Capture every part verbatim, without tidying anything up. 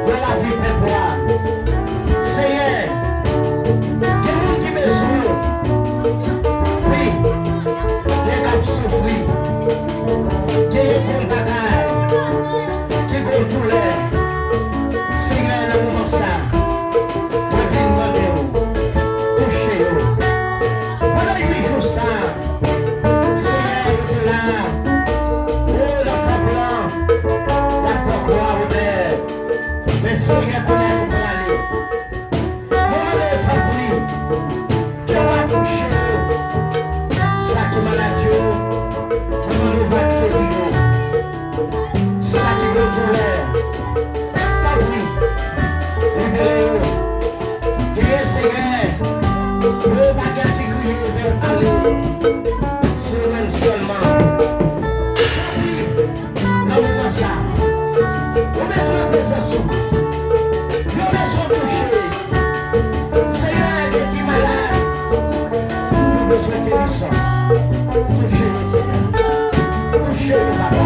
nan lavi pèp ou a. Senyè, gen moun ki bezwen w. Wi, gen k ap soufri. Gen yon bon bagay ki gon doulè. Senyè, nan moman sa, mwen vin mande w, touche yo. Pandan uit jou sa, Senyè, yo te la, o, nan tanp lan, l ap pran kwa onè. Men Senyè, kounye a yo prale. Mwen mande w, tanpri, ke w a touche yo. Sa ki malad yo, mwen mande w va geri yo. Sa ki gen doulè, tanpri, libere yo. Geye Senyè, pou bagay ki kriye yo fè ale, se ou menm sèlman. Tanpri, nan moman sa, yo bezwen prezans ou. Yo bezwen touche. Senyè, gen ki malad, yo bezwen gerizon. Touche yo, Senyè. Touche yo, papa.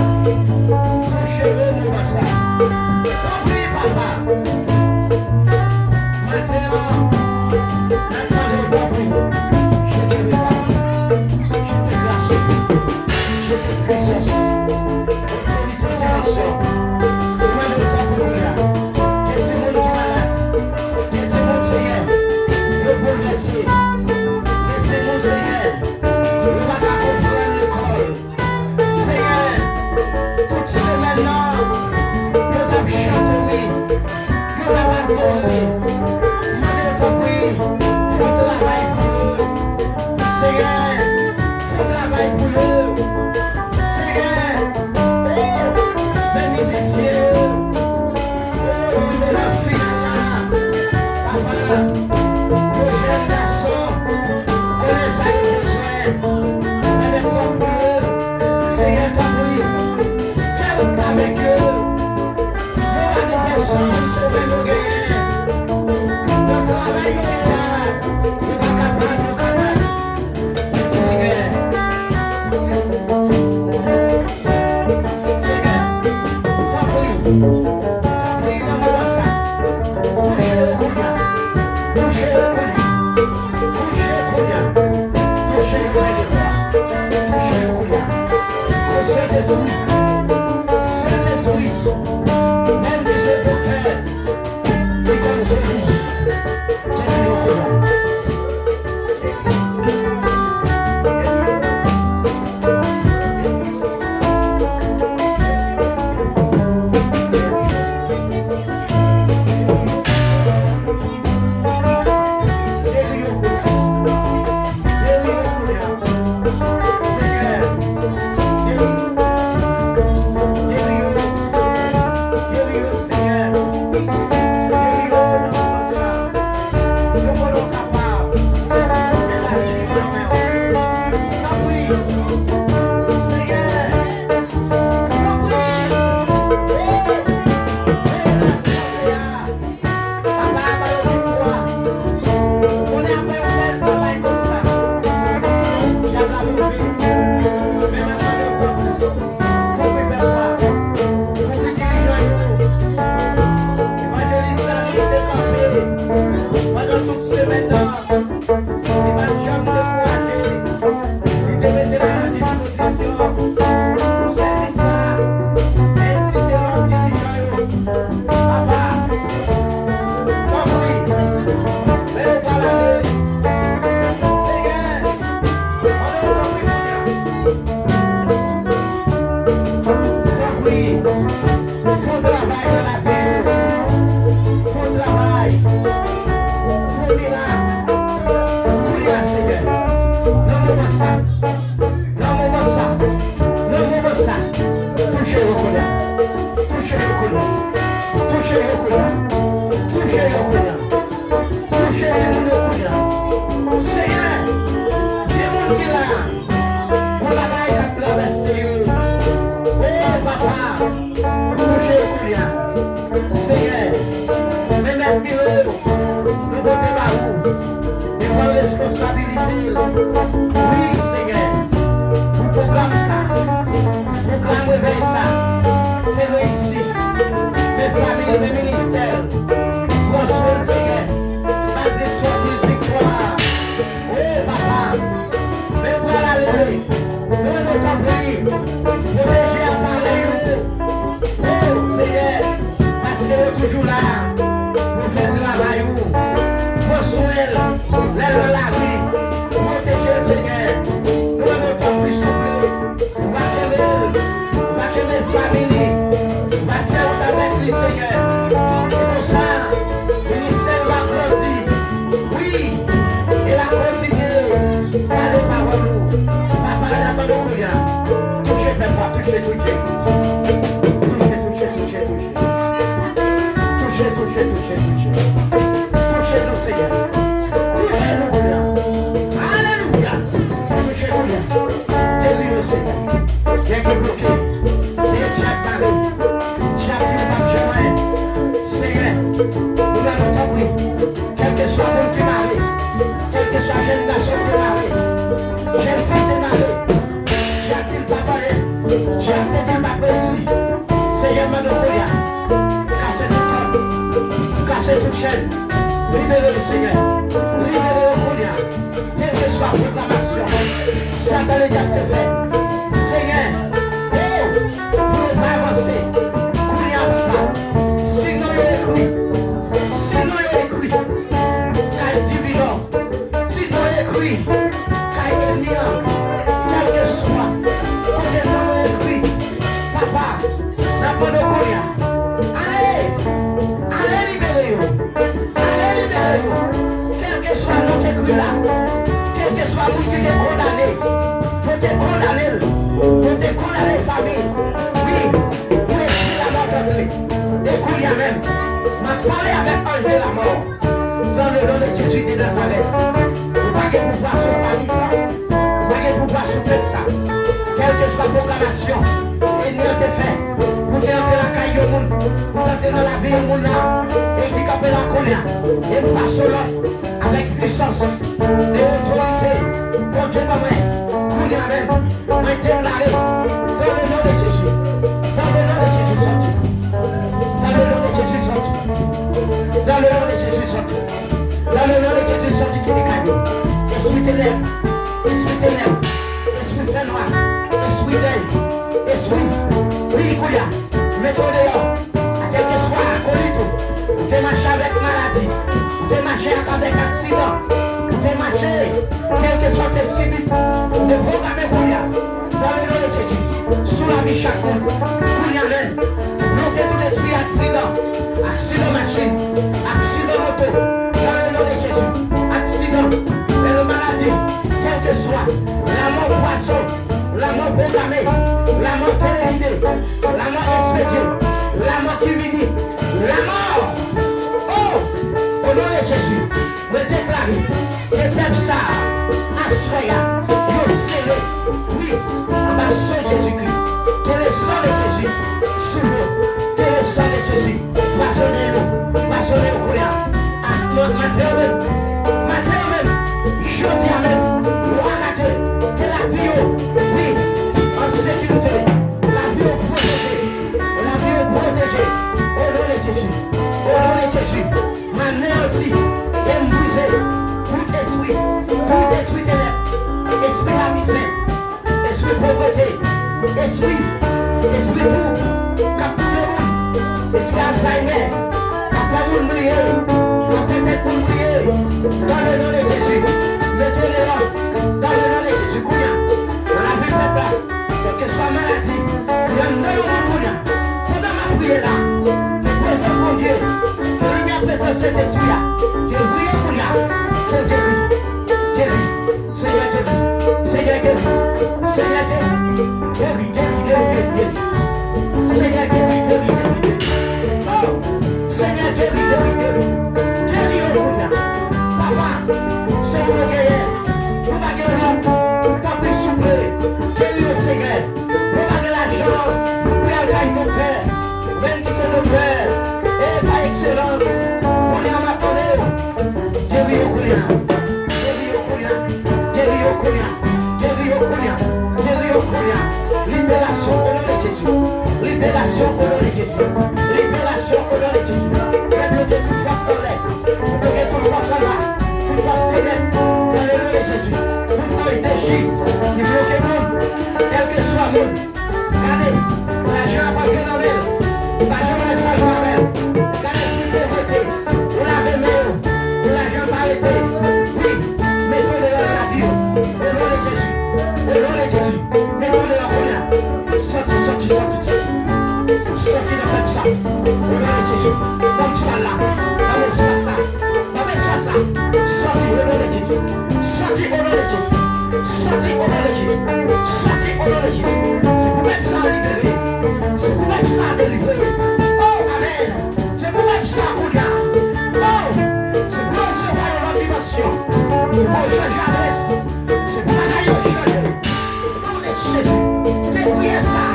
Touche yo, moman sa. Tanpri, papa. Maten an, n ap mande w tanpri, jete repa, jete gras, jete pwisans, otorite dimansyon. Nou mande w tanpri, Senyè, gen timoun ki malad, gen timoun, Senyè, yo boulvèse, gen timoun, Senyè, yo pa ka konprann lekòl. Senyè, tout semèn nan, yo t ap chante, wi. Yo t ap adore. Mande w, tanpri, fè w travay pou yo. Senyè, fè w travay pou yo. Senyè, o, beni mizisyen yo. O, rive nan final la. Papa, yo jèn gason, konnen sa yo bezwen. Fè de kòb pou yo. Senyè, tanpri, fè wout avèk yo. Yo pa gen pèsonn, se ou menm yo genyen. Nan travay yo ye la, yo pa kapab, yo kapab. Senyè, Senyè, tanpri, tanpri, nan moman sa, touche yo kounye a, touche yo kounye a, touche yo kounye a, touche yo kounye a, touche yo kounye a. O Sentespri, Sentespri, menm ki se doktè, li konn geri, geri yo kounye a. Pandan tout semèn nan, li pa t janm dekouraje. Li te mete l a la dispozisyon pou sèvis la e ensite lòt dirijan yo. Papa, tanpri, lè yo pral ale, Senyè, mande w tanpri, Senyè. Tanpri. Fè w travay nan lavi yo. Fè w travay. Fè w mirak. Kounye a, Senyè. Nan moman sa. Nan moman sa. Nan moman sa. Touche yo kounye a. Touche yo kounye a. Touche yo kounye a. Jou la, pou fè travay ou, pran swen l, lè l nan lari, pwoteje l, Senyè. Nou menm, tanpri, souple, ou va kenbe l, ou va kenbe fanmi li, ou va fè wout avèk li, Senyè. E konsa, ministè l va grandi. Wi, e l ap kontinye pale pawòl ou. Papa, n ap mande w kounye a, touche pèp la, touche, touche. Touche, touche, touche, touche. Touche, touche, touche, touche. Touche nou, Senyè. Touche nou kounye a. Alelouya. Touche kounye a. Geri nou, Senyè. Nèg ki bloke. Nèg dyab bare. Dyab ki pa p janm anyen. Senyè, nou la, nou tanpri. Kèlkeswa moun ki mare, kèlkeswa jèn gason ki mare, jèn fi ki mare, dyab di l p ap anyen, dyab te di l p ap reyisi. Senyè, mande w kounye a, kase tout kòd, kase tout chèn, libere l, Senyè, libere yo kounye a. Kèlkeswa pwogramasyon Satan ledyab te fè, Senyè, o, pou yo pa avanse, kounye a, papa, si non yo ekri, si non yo ekri kay divinò, si non yo ekri kay ènmi an, kèlkeswa kote non yo ekri, papa, n ap mande w kounye a, ale, ale libere yo. Ale libere yo. Kèlkeswa non k ekri la, kèlkeswa moun ki te kondane, yo te kondane l, yo te kondane fanmi l. Wi, pou espri lamò t antre. E kounye a menm, m ap pale avèk anj de lamò. Dans le nom de Jésus de Nazareth. Ou pa gen pouvwa sou fanmi sa. Ou pa gen pouvwa sou pèp sa. Kèlkeswa pwogramasyon ènmi an te fè pou te antre lakay yon moun, pou te antre nan lavi yon moun la, e ki kanpe la kounye a, e m pase w lòd avèk pwisans e otorite Bondye ban mwen kounye a menm. Mwen deklare, dans le nom de Jésus, dans le nom de Jésus, sòti. Dans le nom de Jésus, sòti. Dans le nom de Jésus, sòti. Dans le nom de Jésus, sòti kite kay yo. Espri tenèb, espri tenèb, espri fènwa, espri dèy, espri, wi, kounye a, mete w deyò. Kèlkeswa akolit ou, ou te mache avèk maladi, ou te mache ak, avèk aksidan, ou te mache, kèlkeswa te sibi, ou te pwograme kounye a. Dans le nom de Jésus, sou lavi chak moun, kounye a menm, bloke tout espri aksidan, aksidan machin, aksidan moto, dans le nom de Jésus, aksidan, e maladi, kèlkeswa, lamò pwazon, lamò pwograme, lamò televide, lamò espedye, lamò ki vini, lamò! O, o non de Jezi, mwen deklare ke pèp sa a, aswè a, yo sele, wi, anba san Jezikri. Ke le san de Jezi sou yo. Ke le san de Jezi pwazonnen yo, pwazonnen yo kounye a. A, maten an menm, maten an menm, jodi a menm, nou arete ke lavi yo, wi, an sekirite, lavi yo pwoteje, lavi yo pwoteje, o non de Jezi, o non de Jezi. M aneyanti e m brize tout espri, tout espri tenèb, espri lamizè, espri povrete, espri, espri twou k ap touble moun, espri Alzheimer, k ap fè moun bliye, k ap fè tèt moun bliye. Dans le nom de Jésus, mete w deyò. Dans le nom de Jésus, kounye a, nan lavi pèp la, kèlkeswa maladi ki anndan yon moun kounye a, pandan m ap priye la, ke prezans Bondye, ke limyè prezans Sentespri a, ke l briye kounye a, ke l geri, geri, Senyè geri, Senyè geri, Senyè geri, geri, geri, geri, geri, geri. Senyè geri, geri, geri, geri. O, Senyè geri, geri, geri. Geri yo kounye a. Papa, se ou nou genyen. Nou pa gen lòt. Tanpri, souple, geri yo, Senyè. Nou pa gen lajan pou al kay doktè. Menm ki se doktè, e pa ekselans, kounye a m Nan Jezi, nan sal la, nan espas la, nan espas la, sòti o non de Jezi, sòti o non de Jezi, sòti o non de Jezi, sòti o non de Jezi. Se pou pèp sa libere, se pou pèp sa delivre. Oh, amèn. Se pou pèp sa kounye a. Oh, se pou resevwa yon lòt dimansyon. Se pou chanje adrès. Se pou bagay yo chanje. Non de Jezi. Fè priyè sa.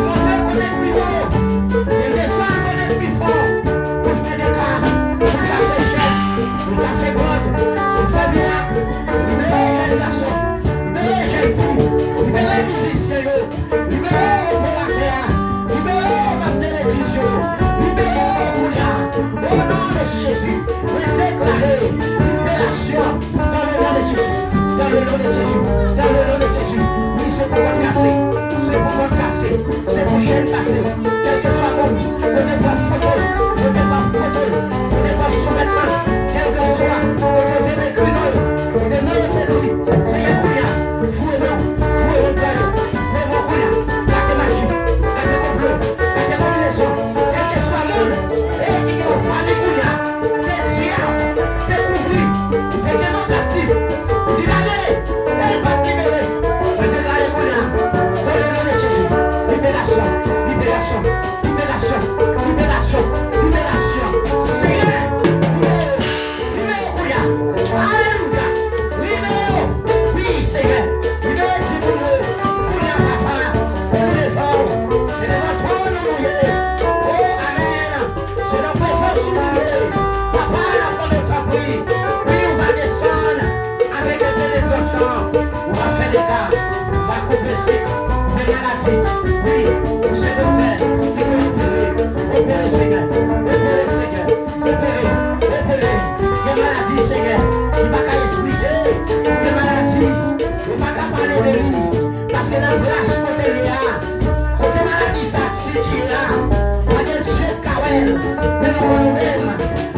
Monte kote pi wo. E desann kote pi fon. Pou fè dega. Pou kase chèn. Pou kase kòd. Pou fè mirak. Libere jèn gason. Libere jèn fi. Libere mizisyen yo. Libere yo operatè a. Libere yo k ap tele legliz yo. Libere yo kounye a. O non de Jezi, mwen deklare liberasyon dans le nom de Jésus. Dans le nom de Jésus. Dans le nom de Jésus. Wi, se pou kòd kase. Se pou kòd kase. Se pou chèn kase. Kèlkeswa moun yo te pran foto l, yo te pran foto l, yo te pran souvètman, kèlkeswa kote yo te ekri non yo, kote non yo te ekri, Senyè, kounye a, voye non, voye non pran yo, voye non kounye a, gate maji, gate konplo, gate konbinezon, kèlkeswa moun, e ki gen yon fanmi kounye a, ke dyab te kouvri, te gen non kaptif, li ale, e l p ap libere, mwen deklare kounye a, dans le nom de Jésus, liberasyon, liberasyon, liberasyon, liberasyon, liberasyon. Senyè, libere yo, libere yo kounye a. Alelouya. Libere yo. Wi, Senyè. Libere timoun yo. Kounye a, papa, nou devan w. Se devan twòn ou nou ye. O, amèn. Se nan prezans ou nou ye. Papa, n ap mande w, tanpri. Wi, ou va desann. Avèk yon penetrasyon, ou va fè dega, ou va koupe sik, fè maladi. Wi, ou se doktè, li pou opere, opere, Senyè, opere, Senyè, opere, opere. Gen maladi, Senyè, ki pa ka esplike, gen maladi, yo pa ka pale de li, paske nan plas kote l ye a, kote maladi sa sitye a, pa gen zye k ka wè l, men nou konnen menm.